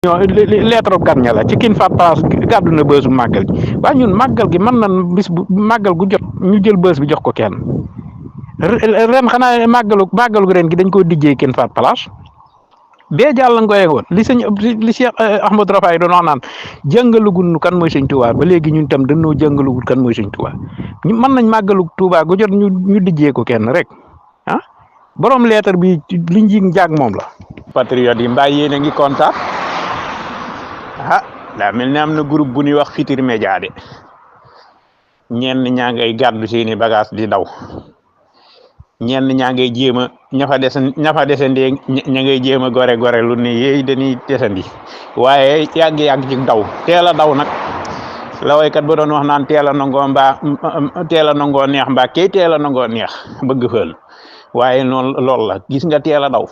ñoo lettre gan ña la ci kin fa place gàddu na bësu màggal gi waaye ñun màggal gi mën nan bis bu màggal gu jot ñu jël bës bi jox ko kenn ren xanaa màggalu ren gi dañ koo dijjee kin fa place bee jàll nga koy woon li sëñ li Cheikh Ahmadou Rafaay doon wax naan jàngalugul kan mooy sëñ Touba ba léegi ñun tam dañoo jàngalugul kan mooy sëñ Touba ñu mën nañ màggalu Touba gu jot ñu dijjee ko kenn rek ah borom lettre bi li njiig njaag moom la. patriote yi mbaa yéen a ngi kontaan ah daa mel ni am na groupe bu ñuy wax Futurs Médias de ñenn ñaa ngay gàddu seeni bagage di daw ñenn ñaa ngay jéem a ña fa desandee ña ngay jéem a gore lu ne yéey dañuy desandi waaye yàgg-yàgg ci daw teel a daw nag la waykat ba doon wax naan teel a nangoo neex mbaa kay teel a nangoo neex bëgg fël waaye noonu loolu la gis nga teel a daw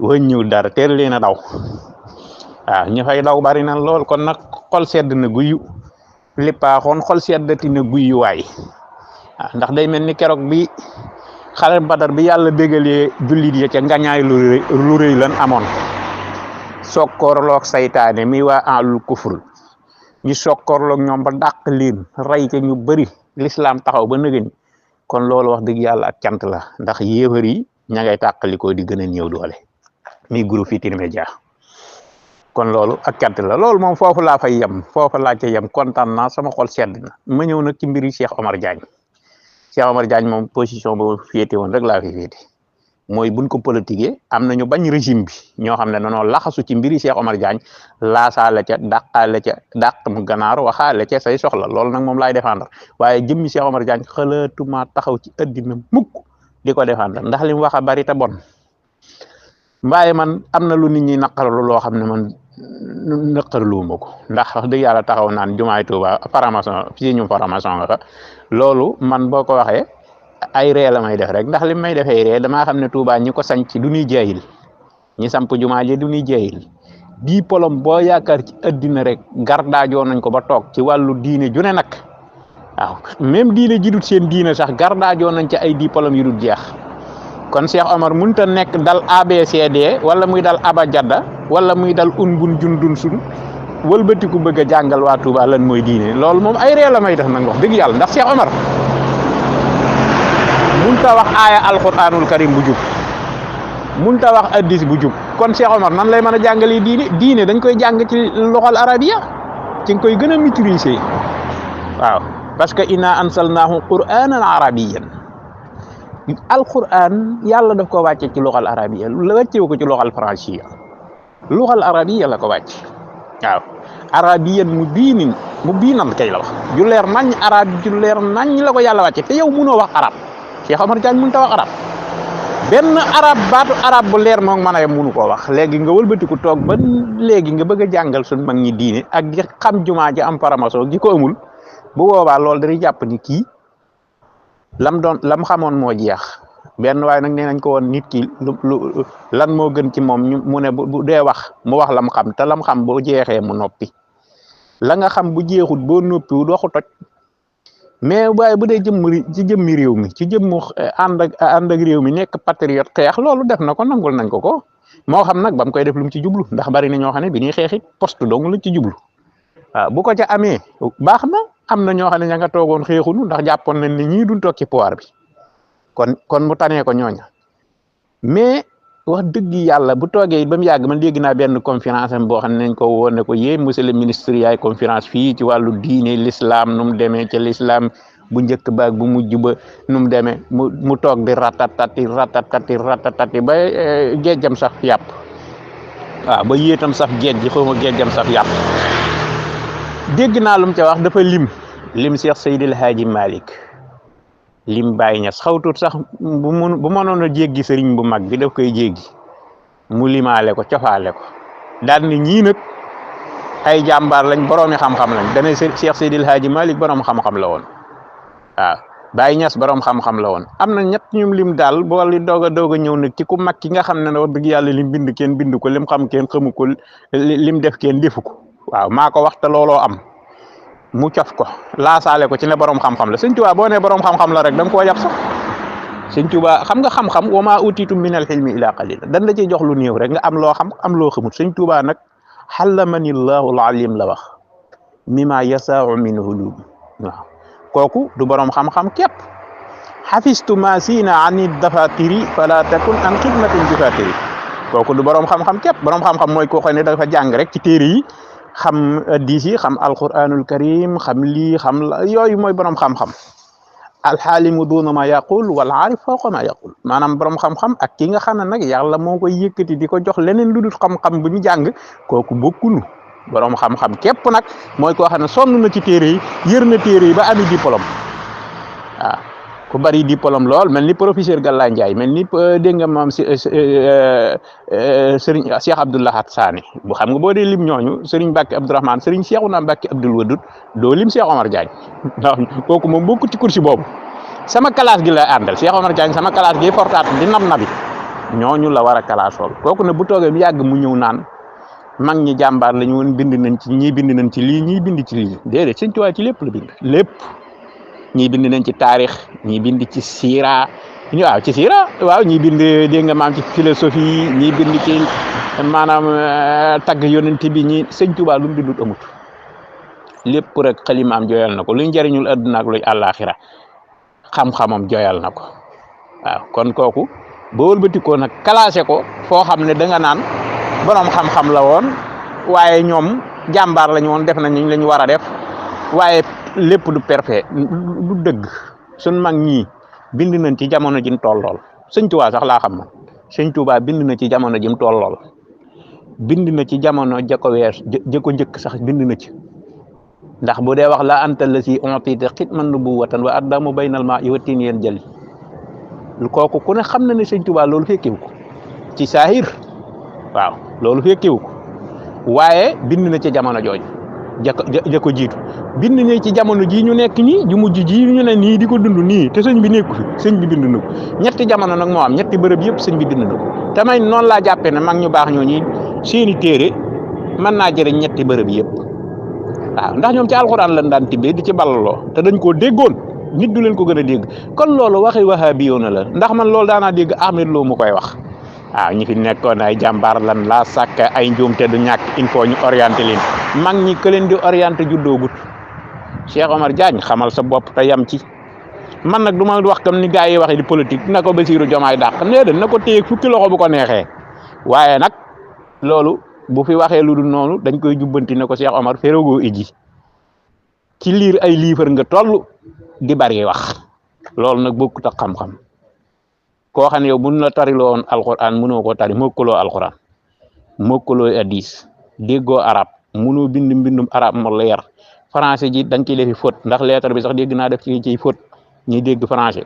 wëññiwul dara teel leen a daw waaw ñi fay daw bari na lool kon nag xol sedd na guyu lippaaxoon xol seddati na guyu waay waaw ndax day mel ni keroog bi xare Badar bi yàlla bégalee jullit ya ca ngañaay lu rëy lan amoon sokkoorloog saytaane mi waa alul kufur ñu sokkoorloog ñoom ba dàq leen rey ca ñu bëri l'islam taxaw ba nëgëni kon loolu wax dëgg yàlla ak cant la ndax yéefar yi ña ngay tàqalikoo di gën a néew doole mi groupe Futurs Médias kon loolu ak cant la loolu moom foofu laa fay yem foofu laa ca yem kontaan naa sama xol sedd na ma ñëw nag ci mbiri Cheikh Omar Diagne Cheikh Omar Diagne moom position ba féete woon rek laa fi féete mooy buñ ko politiqué am na ñu bañ régime bi ñoo xam ne dañoo laxasu ci mbiri Cheikh Omar Diagne laasaale ca dàqaale ca dàq mu ganaar waxaale ca say soxla loolu nag moom laay défendre waaye jëmmi Cheikh Omar Diagne xalaatuma taxaw ci addina mukk di ko défendre ndax li mu wax a bari te bon mbaaye man am na lu nit ñi naqarlu loo xam ne man naqarluwuma ko ndax wax dëgg yàlla taxaw naan jumaay Tuuba formation fii ñu formation nga fa loolu man boo ko waxee ay ree la may def rek ndax li may defee ree damaa xam ne Tuuba ñi ko sañ ci du ñuy jeeyil ñi samp jumaa ji du ñuy jeeyil diplôme boo yaakaar ci addina rek gardaajoo nañ ko ba toog ci wàllu diine ju ne nag waaw même diine ji dut seen diine sax gardaajoo nañ ci ay diplôme yu dul jeex kon Cheikh Omar mënut a nekk dal ABCD wala muy dal abajada wala muy dal bun jundun sun wëlbatiku bëgg a jàngal waa Touba lan mooy diine loolu moom ay ree la may def nag wax dëgg yàlla ndax Cheikh Omar mënut a wax aaya alquranul karim bu jub mënut a wax addis bu jub kon Cheikh Omar nan lay mën a jàngalee diine dañ koy jàng ci loxal arabiya ci nga koy gën a maîtriser waaw parce que inna ansalnahu qur'anan arabiyyan alquran yàlla daf ko wàcce ci loxal arabiya la wàccewu ko ci loxal français loxal arabiya la ko wàcc waaw arabiyan mu biinan kay la wax ju leer nañ arab ju leer nañ la ko yàlla wàcce te yow mënoo wax arab Cheikh Omar Diagne mënut a wax arab benn arab baatu arab bu leer moom mën a yem mënu koo wax léegi nga wëlbatiku toog ba léegi nga bëgg a jàngal suñ mag ñi diine ak di xam jumaa ji am faramaso gi ko amul bu boobaa loolu dañuy jàpp ni kii lam xamoon moo jeex benn waaye nag nee nañ ko woon nit ki lu lan moo gën ci moom mu ne bu dee wax mu wax lam xam te lam xam boo jeexee mu noppi la nga xam bu jeexut boo noppiwut waxu toj mais waaye bu dee ci jëmmi réew mi ci jëmmu ànd ak réew mi nekk patriote xeex loolu def na ko nangul nañ ko moo xam nag ba mu koy def lu mu ci jublu ndax bari na ñoo xam ne bi ñuy xeexit poste dong lañ ci jublu waaw bu ko ca amee baax na am na ñoo xam ne ña nga toogoon xeexunu ndax jàppoon nañ ne ñii duñ toog ci pouvoir bi kon mu tanee ko ñooña mais wax dëgg yàlla bu toogee ba mu yàgg man dégg naa benn conférence am boo xam ne nañ ko woon ne ko yee monsieur le ministre yaay conférence fii ci wàllu diine l'islam nu mu demee ca l'islam bu njëkk baag bu mujj ba nu mu demee mu toog di ratatati ba géejjam sax yàpp waaw ba yéetam sax géej gi xaw ma géejjam sax yàpp dégg naa lu mu ca wax dafa lim Cheikh Seydil Hadji Malick lim Baye Niass xawtut sax bu mënoon a jéggi sëriñ bu mag bi daf koy jéggi mu limaale ko cofaale ko daal ni ñii nag ay jàmbaar lañ boroomi xam-xam lañ dana Cheikh Seydil Hadji Malick borom xam-xam la woon waaw Baye Niass borom xam-xam la woon am na ñett ñum lim daal boo li doog a ñëw nag ci ku mag ki nga xam ne wax dëgg yàlla lim bind kenn bind ko lim xam kenn xamu ko lim def kenn defu ko waaw maa ko wax te looloo am mu cof ko laasaale ko ci ne borom xam-xam la sëñ Tuubaa boo nee borom xam-xam la rek da nga koo yab sax sëñ Tuubaa xam nga xam-xam wa maa utiitum minal ilmi illaa qaliila dañ la ciy jox lu néew rek nga am loo xam am loo xamut sëñ Tuubaa nag xallamani llahu alalim la wax mima yasaau min hulum waaw kooku du borom xam-xam képp xafistu ma siina ani dafatiri fala takun an xidmatin jufatiri kooku du borom xam-xam képp borom xam-xam mooy koo xam ne dafa jàng rek ci téere yi xam hadiis yi xam alquranul karim xam lii xam la yooyu mooy borom xam-xam alxaalimu duuna ma yaqul wal aarif fawqa ma yaqul maanaam borom xam-xam ak ki nga xam ne nag yàlla moo koy yëkkati di ko jox leneen lu dul xam-xam bu ñu jàng kooku bokkunu borom xam-xam képp nag mooy koo xam ne sonn na ci téere yi yër na téere yi ba ami diplôme waaw ku bari diplôme lool mel ni professeur Galla Ndiaye mel ni dégg nga maam Serigne Cheikh Abdou Lahad Sané bu xam nga boo dee lim ñooñu Serigne Mbacke Abdourahmane Serigne Cheikhouna Mbacke Abdoul Wadoud doo lim Cheikh Omar Diagne ndax kooku moom bokku ci kursi boobu sama classe gi la àndal Cheikh Omar Diagne sama classe gi fortaat di nabi ñooñu la war a classe lool kooku ne bu toogee mu yàgg mu ñëw naan mag ñi jàmbaar la ñu woon bind nañ ci ñii bind nañ ci lii ñii bind ci lii déedéet Sëñ Tuubaa ci lépp la bind lépp ñii bind nañ ci taarix ñii bind ci siira waaw ci siira waaw ñii bind dégg nga maam ci philosophie ñii bind ci maanaam tagg yonent bi ñi Sëñ Tuubaa lu mu bindut amut lépp rek xalimaam joyal na ko luy njëriñul àdduna ak luy àllaaxira xam-xamam joyal na ko waaw kon kooku boo wëlbatikoo nag classé ko foo xam ne da nga naan borom xam-xam la woon waaye ñoom jàmbaar la ñu woon def nañ la ñu war a def waaye lépp du parfait du dëgg sun mag ñii bind nañ ci jamono jim tollool Sëñ Tuubaa sax laa xam man Sëñ Tuubaa bind na ci jamono jim tollool bind na ci jamono jako wees jëko njëkk sax bind na ci ndax bu dee wax la anta la si ontite xitman nubuwatan wa addamu baynal ma i wa tiin yeen jëli kooku ku ne xam na ne Sëñ Tuubaa loolu fekkewu ko ci saahir waaw loolu fekkewu ko waaye bind na ci jamono jooju jako jiitu bind na ci jamono jii ñu nekk nii ju mujj ji ñu ne nii di ko dund nii te sëñ bi nekku fi sëñ bi bind na ko ñetti jamono nag moo am ñetti bërëb yëpp sëñ bi bind na ko te may noonu laa jàppee ne mag ñu baax ñoo ñi seeni téere mën naa jëriñ ñetti bërëb yëpp waaw ndax ñoom ci alxuraan lañ daan tibbee di ci ballaloo te dañ koo déggoon nit du leen ko gën a dégg kon loolu waxi wahabiyoona la ndax man loolu daanaa dégg Ahmed Lo mu koy wax waaw ñi fi nekkoon ay jàmbaar lan laa sàkk ay njuumte du ñàkk il faut ñu orienté leen mag ñi ke leen di orienté juddoogut Cheikh Omar Diagne xamal sa bopp te yam ci man nag du ma wax comme ni gars yi waxee di politique na ko Bassirou Diomaye dàq nee na ko téye fukki loxo bu ko neexee waaye nag loolu bu fi waxee lu dul noonu dañ koy jubbanti ne ko Cheikh Omar ferogoo iji ci liir ay liifar nga toll di bari wax loolu nag bokkut ak xam-xam koo xam ne yow buñ la tariloo woon alquran mënoo koo tari mokkaloo alquran mokkaloo hadis déggoo arab mënoo bind mbindum arab mo leer français ji dañ ciy defi faute ndax lettre bi sax dégg naa def ciy faute ñi dégg français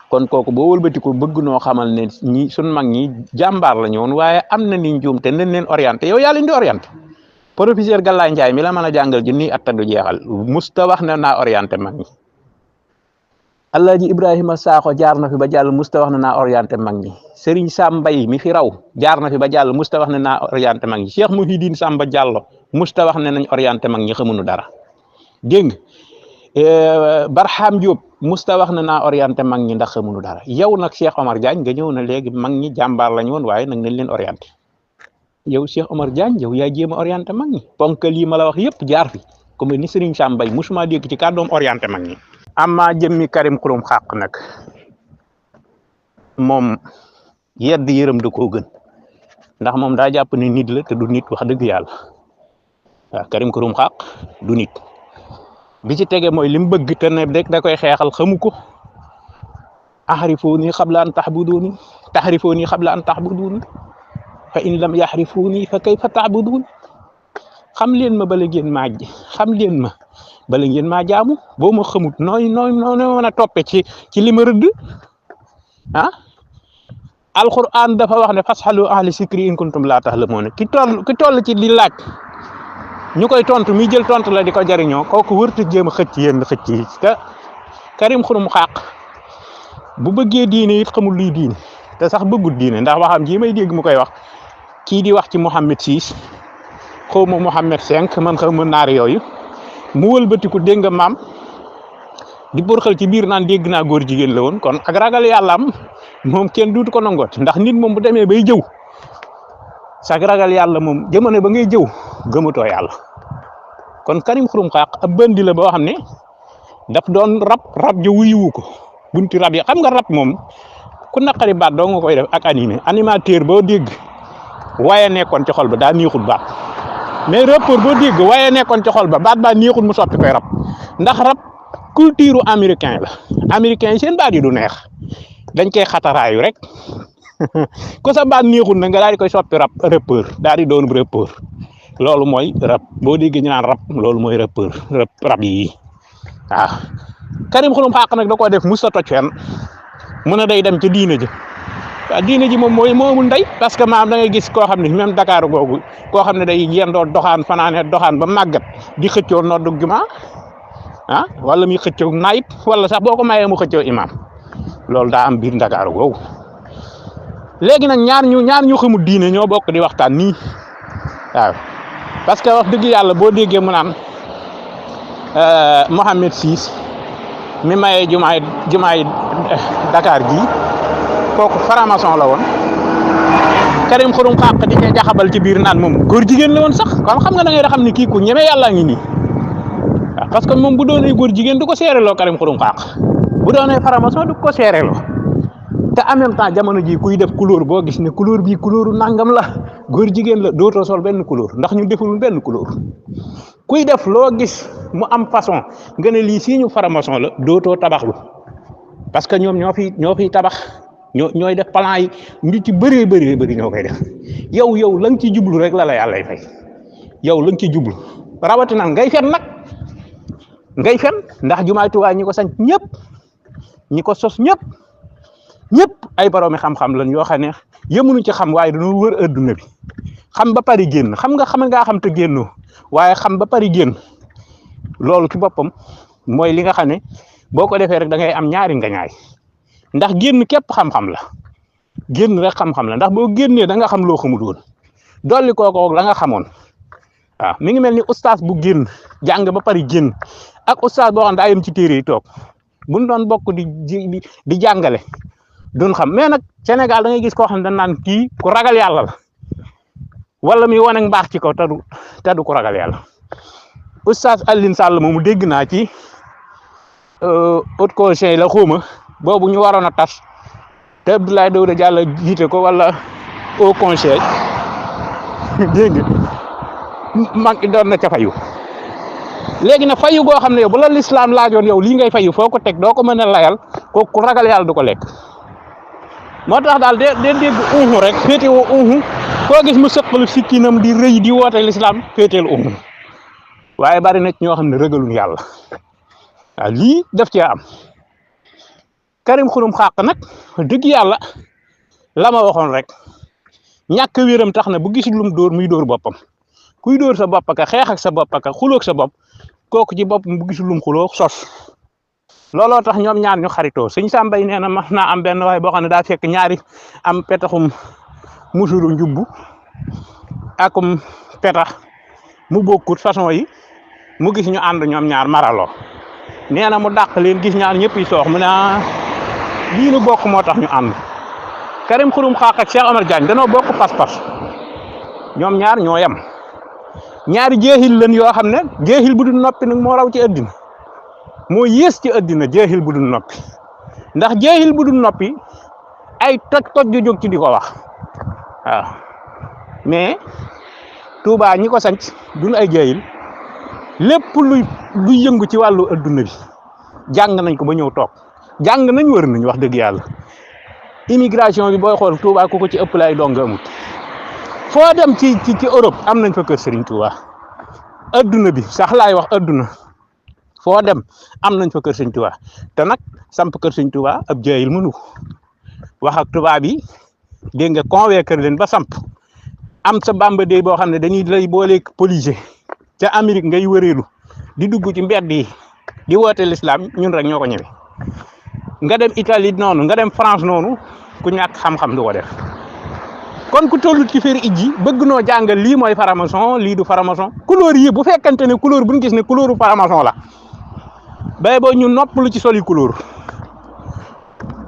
kon kooku boo wëlbatiku bëgg noo xamal ne ñi sun mag ñi jàmbaar la ñu woon waaye am na ni njuum te nañ leen orienté yow yaa leen di orienté professeur Galla Ndiaye mi la mën a jàngal ji nii atta du jeexal musta wax ne naa orienté mag ñi Alaaji Ibrahima Sakho jaar na fi ba jàll musta wax ne naa orienté mag ñi Serigne Sam Mbaye mi fi raw jaar na fi ba jàll musta wax ne naa orienté mag ñi Cheikh Mouhidine Samba Diallo musta wax ne nañ orienté mag ñi xamuñu dara dégg nga Barham Diop musta wax ne naa orienté mag ñi ndax xamuñu dara yow nag Cheikh Omar Diagne nga ñëw na léegi mag ñi jàmbaar lañu woon waaye nag nañ leen orienté yow Cheikh Omar Diagne yow yaa jéem a orienté mag ñi ponk lii ma la wax yëpp jaar fi comme ni Serigne Sam Mbaye musuma dégg ci kàddoom orienté mag ñi. amma jëmmi Karim Xurum Xaq nag moom yedd yërëm da koo gën ndax moom daa jàpp ne nit la te du nit wax dëgg yàlla waaw Karim Xurum Xaq du nit bi ci tege mooy li mu bëgg te ne rek da koy xeexal xamu ko ahrifuni qabla an tahbuduni tahrifuni qabla an tahbuduni fa in lam yahrifuni fa kayfa ta'budun xam leen ma bala ngeen maa xam leen ma bala ngeen maa jaamu boo ma xamut nooy mën a toppe ci li ma rëdd ah alquran dafa wax ne fashalu ahli sikri in kuntum laa ta'lamuun ki toll ci di laaj ñu koy tontu mi jël tontu la di ko jariñoo kooku wërta jéem a xëcc yenn xëcc yi te Karim Xurum Xaq bu bëggee diine it xamul luy diine te sax bëggut diine ndax waxam ji may dégg mu koy wax kii di wax ci Mohammed VI xaw ma Mohammed V man xaw ma naar yooyu mu wëlbatiku dégg nga maam di borxal ci biir naan dégg naa góor jigéen la woon kon ak ragal yàlla am moom kenn duutu ko nangoot ndax nit moom bu demee bay jëw sag ragal yàlla moom jamono ba ngay jëw gëmatoo yàlla. kon Karim Xurum Xaq ab bëndi la boo xam ne daf doon rab ja wuyuwu ko bunti rab yi xam nga rab moom ku naqari baat doo nga koy def ak animateur boo dégg waaye nekkoon ci xol ba daa neexul baat mais rappeur boo dégg waaye nekkoon ci xol ba baat baa neexul mu soppi koy rab ndax rab culture américain la américain yi seen baat yi du neex dañ koy xataraayu rek ku sa baat neexul na nga daal di koy soppi rappeur daal di doon rappeur loolu mooy rab boo déggee ñu naan rab loolu mooy rappeur rab yi waaw Karim Xurum Xaq nag da koo def musta toj fenn mu ne day dem ci diina ji waaw diina ji moom mooy moomul ndey parce que maam da ngay gis koo xam ne même Dakar googu koo xam ne day yendoo doxaan fanaane doxaan ba màggat di xëccoo noddu jumaa wala muy xëccoo naayib wala sax boo ko mayee mu xëccoo imam loolu daa am biir Dakar googu léegi nag ñaar ñu xamul diine ñoo bokk di waxtaan nii waaw parce que wax dëgg yàlla boo déggee mu naan Mohamed Siis mi mayee jumaay Dakar gii kooku faramason la woon Karim Xurum Xaq di koy jaxabal ci biir naan moom góor jigéen la woon sax kon xam nga da ngay xam ne kii ku ñeme yàllaa ngi nii waaw parce que moom bu doonee góor jigéen du ko seereloo Karim Xurum Xaq bu doonee faramason du ko seereloo te en même temps jamono ji kuy def couleur boo gis ne couleur bii couleuru nangam la góor jigéen la dootoo sol benn couleur ndax ñu deful benn couleur kuy def loo gis mu am façon nga ne lii sii ñu faramason la dootoo tabaxlu parce que ñoom ñoo fiy tabax ñooy def plan yi ñu ci bëree bëri ñoo koy def yow la nga ci jublu rek la yàllay fay yow la nga ci jublu rawatina ngay fen ndax jumaay Tuubaa ñi ko sañ ñëpp ñi ko sos ñëpp ay boroomi xam-xam lañ yoo xam ne yemuñu ci xam waaye dañoo wër adduna bi xam ba pari génn xam ngaa xam te génnoo waaye xam ba pari génn loolu ci boppam mooy li nga xam ne boo ko defee rek da ngay am ñaari ngañaay ndax génn képp xam-xam la génn rek xam-xam la ndax boo génnee da nga xam loo xamul woon dolli kooko la nga xamoon waaw mi ngi mel ni ustaas bu génn jàng ba pari génn ak ustaas boo xam ne daa yem ci téere yi toog buñ doon bokk di jàngale doon xam mais nag Sénégal da ngay gis koo xam ne dañ naan kii ku ragal yàlla la wala muy wane mbaax ci kaw te du ku ragal yàlla oustaz Alioune Sall moomu dégg naa ci haut conseil la xuma boobu ñu waroon a tas te Abdoulaye Daouda Diallo jiite ko wala haut conseil dégg nga mag doon na ca fayu léegi nag fayu goo xam ne yow bu la lislaam laajoon yow lii ngay fayu foo ko teg doo ko mën a layal ko ku ragal yàlla du ko lekk moo tax daal de dégg rek féetewoo koo gis mu sëqalu sikkinam di rëy di woote lislaam féeteel waaye bari na ñoo xam ne rëgaluñ yàlla waaw lii daf cee am Karim Xurum Xaq nag dëgg yàlla la ma waxoon rek ñàkk wéram tax na bu gisul lum dóor muy dóor boppam kuy dóor sa bopp ka xeex ak sa bopp ka xuloog sa bopp kooku ci boppam bu gisul lum xuloo sos looloo tax ñoom ñaar ñu xaritoo sëñ Sambay nee na mas naa am benn waaye boo xam ne daa fekk ñaari am petaxum musuru njubbu akum petax mu bokkut façon yi mu gis ñu ànd ñoom ñaar maraloo nee na mu dàq leen gis ñaar ñëpp yi soox mu ne lii nu bokk moo tax ñu ànd Karim Xurum Xaq ak Cheikh Omar Diagne danoo bokk pas-pas ñoom ñaar ñoo yem ñaari jeexil lañ yoo xam ne jeexil bu dul noppi nag moo raw ci àddina moo yées ci àddina jeexil bu dul noppi ndax jeexil bu dul noppi ay toj ju jóg ci di ko wax waaw mais Touba ñi ko sanc duñ ay jeexil lépp luy yëngu ci wàllu adduna bi jàng nañ ko ba ñëw toog jàng nañ wër nañ wax dëgg yàlla immigration bi booy xool Touba ku ko ci ëpp lay dong amut foo dem ci Europe am nañ fa kër Serigne Touba adduna bi sax laay wax adduna foo dem am nañ fa kër Serigne Touba te nag samp kër Serigne Touba ab jaayil mënu wax ak tubaab yi dégg nga convaincre leen ba samp am sa Bamba Day boo xam ne dañuy lay booleeg policier ca Amérique ngay wëreelu di dugg ci mbedd yi di woote l'islam ñun rek ñoo ko ñëwee nga dem Italie noonu nga dem France noonu ku ñàkk xam-xam du ko def kon ku tollut ci féeri ijji bëgg noo jàngal lii mooy faramason lii du faramason couleur yi bu fekkante ne couleur bu ñu gis ne couleuru faramason la bay boo ñu noppalu ci soli couleur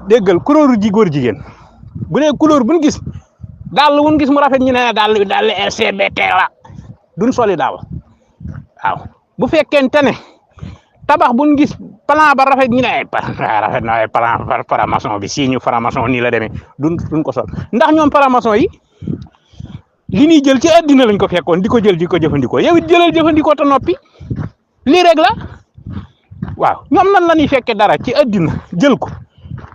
déggal couleur ji góor jigéen bu dee couleur bu ñu gis daal wuñ gis mu rafet ñu ne daal LGBT la duñ soli daal waaw bu fekkente ne tabax buñ gis plan ba rafet ñu ne rafet na ay plan franc-maçon bi si ñu franc-maçon nii la demee duñ ko sol ndax ñoom franc-maçon yi li ñuy jël ci àddina lañ ko fekkoon di ko jël di ko jëfandikoo yow it jëlal jëfandikoo te noppi lii rek la waaw ñoom nan la ñuy fekkee dara ci àddina jël ko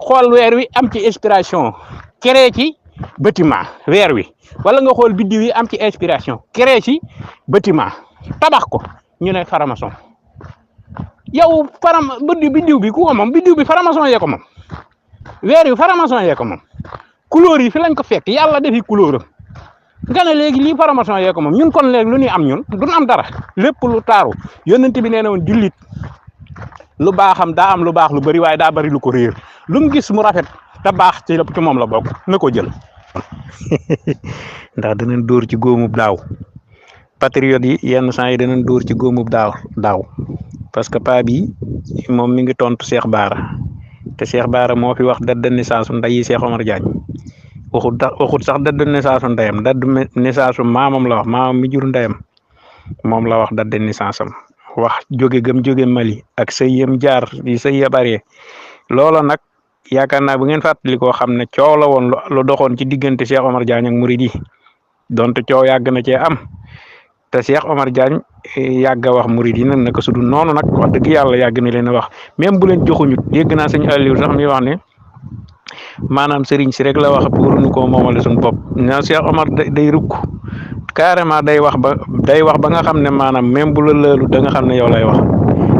xool weer wi am ci inspiration créé ci bâtiment weer wi wala nga xool biddiw yi am ci inspiration créé ci bâtiment tabax ko ñu ne franc-maçon yow biddiw bi ku ko moom biddiw bi franc-maçon yee ko moom weer wi franc-maçon yee ko moom couleur yi fi lañ ko fekk yàlla defi couleur am nga ne léegi lii franc-maçon yee ko moom ñun kon léegi lu ñuy am ñun duñ am dara lépp lu taaru yonent bi nee na woon jullit lu baaxam daa am lu baax lu bari waaye daa bari lu ko réer lu mu gis mu rafet te baax ci moom la bokk na ko jël ndax danañ dóor ci góomub daaw patriote yi yenn saa yi danañ dóor ci góomub daaw parce que paa bi moom mi ngi tontu Cheikh Bara te Cheikh Bara moo fi wax date de naissance ndeyi Cheikh Omar Diagne waxut sax date de naissance ndeyam date de naissance maamam la wax maamam mi jur ndeyam moom la wax date de naissance am wax jóge gëm jóge Mali ak sëy yam jaar yi sëy ya bari loola nag yaakaar naa bu ngeen fàttali koo xam ne coow la woon lu doxoon ci diggante Cheikh Omar Diagne ak Mouride yi donte coow yàgg na cee am te Cheikh Omar Diagne yàgg a wax Mouride yi nag naka su dul noonu nag wax dëgg yàlla yàgg na leen a wax même bu leen joxuñu dégg naa sëñ Aliou sax mi wax ne maanaam sëriñ si rek la wax pour nu ko moomale suñu bopp na Cheikh Omar day rukk carrément day wax ba nga xam ne maanaam même bu la lëlu da nga xam ne yow lay wax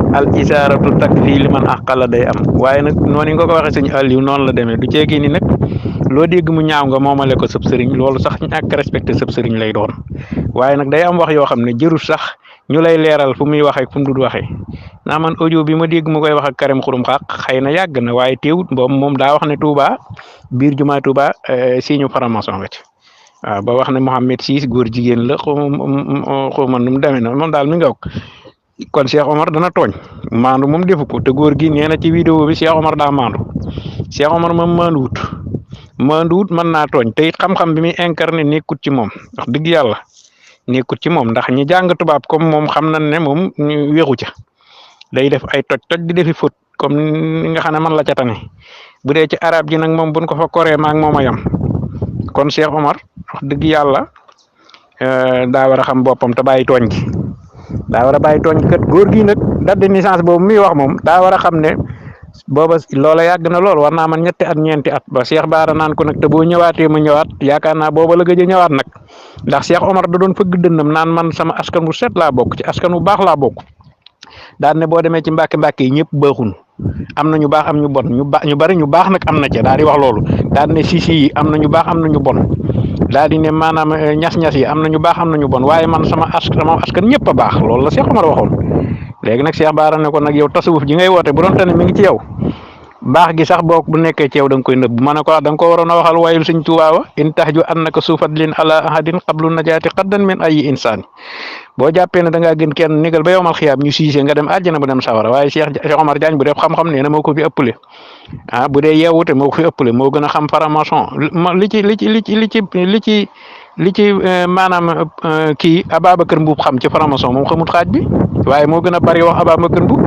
al isaaratu takfi li man àqala day am waaye nag noonu nga ko waxee sëñ Aliou noonu la demee du ceegi ni nag loo dégg mu ñaaw nga moomale ko sëb sëriñ loolu sax ñàkk respecté sëb sëriñ lay doon waaye nag day am wax yoo xam ne jërul sax ñu lay leeral fu muy waxee fu mu dul waxee naa man audio bi ma dégg mu koy wax ak Karim Xurum Xaq xëy na yàgg na waaye teewut moom daa wax ne Touba biir jumaa Touba si ñu franc-maçon nga ci waaw ba wax ne Mohamed Siis góor jigéen la xaw ma nu mu demee noonu moom daal mi nga kon Cheikh Omar dana tooñ maandu moom defu ko te góor gi nee na ci vidéo bi Cheikh Omar daa maandu Cheikh Omar moom maanduwut mën naa tooñ te it xam-xam bi muy incarné nekkut ci moom wax dëgg yàlla nekkut ci moom ndax ñi jàng tubaab comme moom xam nañ ne moom ñu wéexu ca day def ay toj di defi faute comme ni nga xam ne man la ca tane bu dee ci arab ji nag moom buñ ko fa koree maak moom a yam kon Cheikh Omar wax dëgg yàlla daa war a xam boppam te bàyyi tooñ gi daa war a bàyyi tooñ kat góor gi nag date de naissance boobu muy wax moom daa war a xam ne booba loola yàgg na lool war naa man ñetti at ñeenti at ba Cheikh Bara naan ko nag te boo ñëwaatee ma ñëwaat yaakaar naa booba la gëj a ñëwaat nag ndax Cheikh Omar da doon fëgg dënnam naan man sama askan bu set laa bokk ci askan bu baax laa bokk daan ne boo demee ci mbàkke yi ñëpp baaxuñu am na ñu baax am ñu bon ñu bari ñu baax nag am na ca daal di wax loolu daan ne sisi yi am na ñu baax am na ñu bon daal di ne maanaam ñas-ñas yi am na ñu baax am na ñu bon waaye man sama askan ñëpp a baax loolu la Cheikh Omar waxoon léegi nag Cheikh Bara ne ko nag yow tasawuf ji ngay woote bu doon tane mi ngi ci yow baax gi sax boo bu nekkee ci yow da nga koy nëbb ma ne ko da nga ko waroon a waxal wayul Sëñ Tuubaa wa in tahju annaka suufadlin ala ahadin qablu najaati qaddan min ayi insaani boo jàppee ne da ngaa gën kenn nigal ba yowmal xiyaam ñu siisee nga dem àjjana bu dem sawara waaye Cheikh Omar Diagne bu def xam-xam nee na moo ko fi ëppale bu dee yeewute moo ko fi ëppale moo gën a xam franc-maçon li ci maanaam kii Ababacar Mbuub xam ci franc-maçon moom xamut xaaj bi waaye moo gën a bari wax Ababacar Mbuub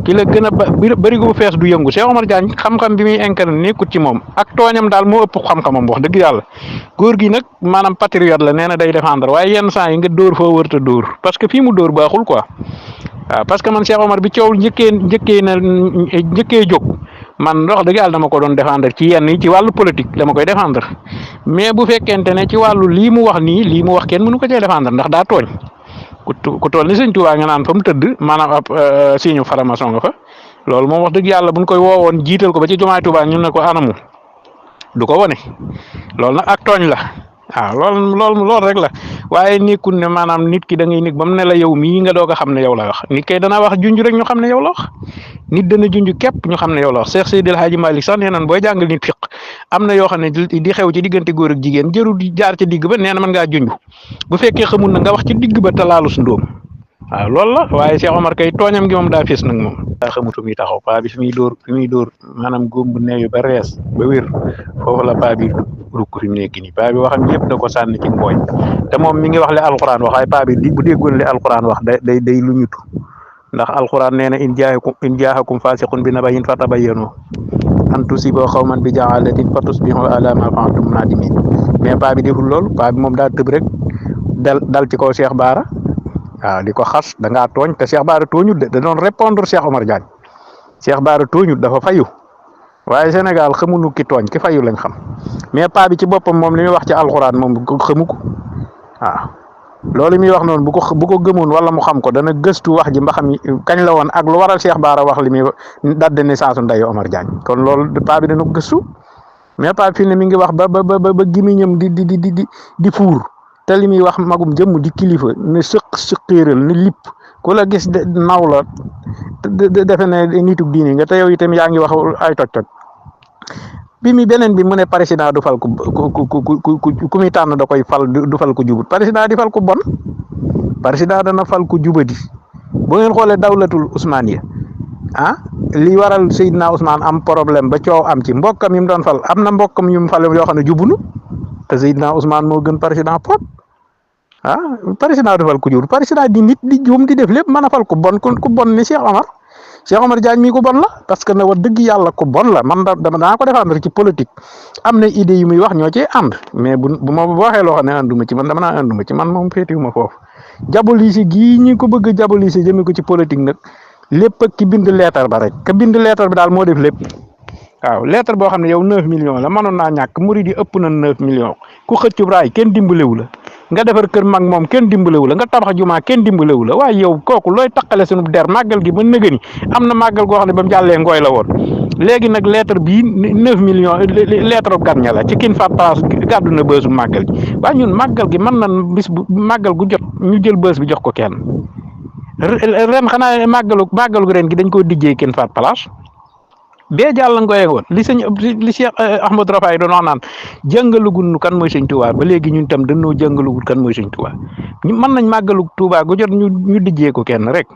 ki la gën a bëri gu fees du yëngu Cheikh Omar Diagne xam-xam bi muy incarné nekkut ci moom ak tooñam daal moo ëpp xam-xamam wax dëgg yàlla góor gi nag maanaam patriote la nee na day défendre waaye yenn saa yi nga dóor foo wërta dóor parce que fii mu dóor baaxul quoi waaw parce que man Cheikh Omar bi coow njëkkee jóg man wax dëgg yàlla dama ko doon défendre ci yenn yi ci wàllu politique dama koy défendre mais bu fekkente ne ci wàllu lii mu wax nii lii mu wax kenn mënu ko cee défendre ndax daa tooñ ku toll ni Sëñ Tuubaa nga naan fa mu tëdd maanaam ab signe franc-maçon nga fa loolu moom wax dëgg yàlla buñ koy woowoon jiital ko ba ci jumaay Tuubaa ñun ne ko anamu du ko wone loolu nag ak tooñ la waaw loolu rek la waaye nekkul ne maanaam nit ki da ngay nekk ba mu ne la yow mii nga doog a xam ne yow la wax nit kay dana wax junj rek ñu xam ne yow la wax nit dana junj képp ñu xam ne yow la wax Cheikh Seydil Hadji Malick sax nee nan booy jàngal nit fiq am na yoo xam ne di xew ci diggante góor ak jigéen jërul di jaar ci digg ba nee na mën ngaa junj bu fekkee xamul na nga wax ci digg ba te laalu su ndóom waaw loolu la waaye Cheikh Omar kay tooñam gi moom daa fees nag moom daa xamutu muy taxaw paa bi fi muy dóor maanaam góom bu neewi ba rees ba wér foofu la paa bi rukk fi mu nekk nii paa bi waxam yëpp da ko sànni ci ngooñ te moom mi ngi wax li alxuraan wax waaye paa bi bu déggoon li alxuraan wax day lu ñutu ndax alxuraan nee na in jaahakum faasiqun bi nabayin fatabayyanu an tusibu qawman bi jaalatin fa tusbihu ala ma fa'altum nadimin mais paa bi deful loolu paa bi moom daa tëb rek dal ci kaw Cheikh Bara waaw di ko xas da ngaa tooñ te Cheikh Bara tooñut de da doon répondre Cheikh Omar Diagne Cheikh Bara tooñut dafa fayu waaye Sénégal xamuñu ki tooñ ki fayu lañ xam mais paa bi ci boppam moom li muy wax ci alxuraan moom xamu ko waaw loolu muy wax noonu bu ko gëmoon wala mu xam ko dana gëstu wax ji mba xam kañ la woon ak lu waral Cheikh Bara wax li muy date de naissance Ndeye Omar Diagne kon loolu paa bi dana ko gëstu mais paa bi fi ne mi ngi wax ba gimiñam di fuur te li muy wax magum jëmm di kilifa ne sëqiiral ne lipp ku la gis naw la defe ne nitug diini nga te yow itam yaa ngi wax ay toj-toj bi mi beneen bi mu ne président du fal ku muy tànn da koy fal du fal ku jubut président di fal ku bon président dana fal ku jubadi bu ngeen xoolee dawlatul Ousmaniya li waral Seydina Ousmane am problème ba coow am ci mbokkam yi mu doon fal am na mbokkam yu mu fal yoo xam ne jubunu te Seydina Ousmane moo gën président pot président du fal ku jubut président di nit di juum di def lépp mën a fal ku bon ni Cheikh Omar Diagne mii ko bon la parce que ne wax dëgg yàlla ko bon la man danaa ko défendre ci politique am na idée yu muy wax ñoo ci ànd mais bu ma waxee loo xam ne ànduma ci man dama naa ànduma ci man moom féetiwuma foofu jabolise gii ñi ko bëgg a jabolise jëme ko ci politique nag lépp ak ki bind leetar ba rek ka bind leetar bi daal moo def lépp waaw leetar boo xam ne yow 9 millions la mënoon naa ñàkk murid yi ëpp na 9 millions ku xëccu raay kenn dimbalewu la nga defar kër mag moom kenn dimbalewu la nga tabax jumaa kenn dimbalewu la waaye yow kooku looy taqale sunu der màggal gi ba nëgëni am na màggal goo xam ne ba mu jàllee ngooy la woon léegi nag lettre bii 9 millions lettre gan ña la ci kin fa place gàddu na bësu màggal gi waaye ñun màggal gi mën nan bis bu màggal gu jot ñu jël bës bi jox ko kenn ren xanaa màggalu ren gi dañ koo dijjee kin fa place bee jàll ngoye woon li Cheikh Ahmadou Rafaay doon wax naan jàngalugul kan mooy sëñ Touba ba léegi ñun tam dañoo jàngalugul kan mooy sëñ Touba ñu mën nañ màggalu Touba gu jot ñu dijjee ko kenn rek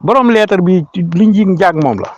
borom leetar bi li njiig njaag moom la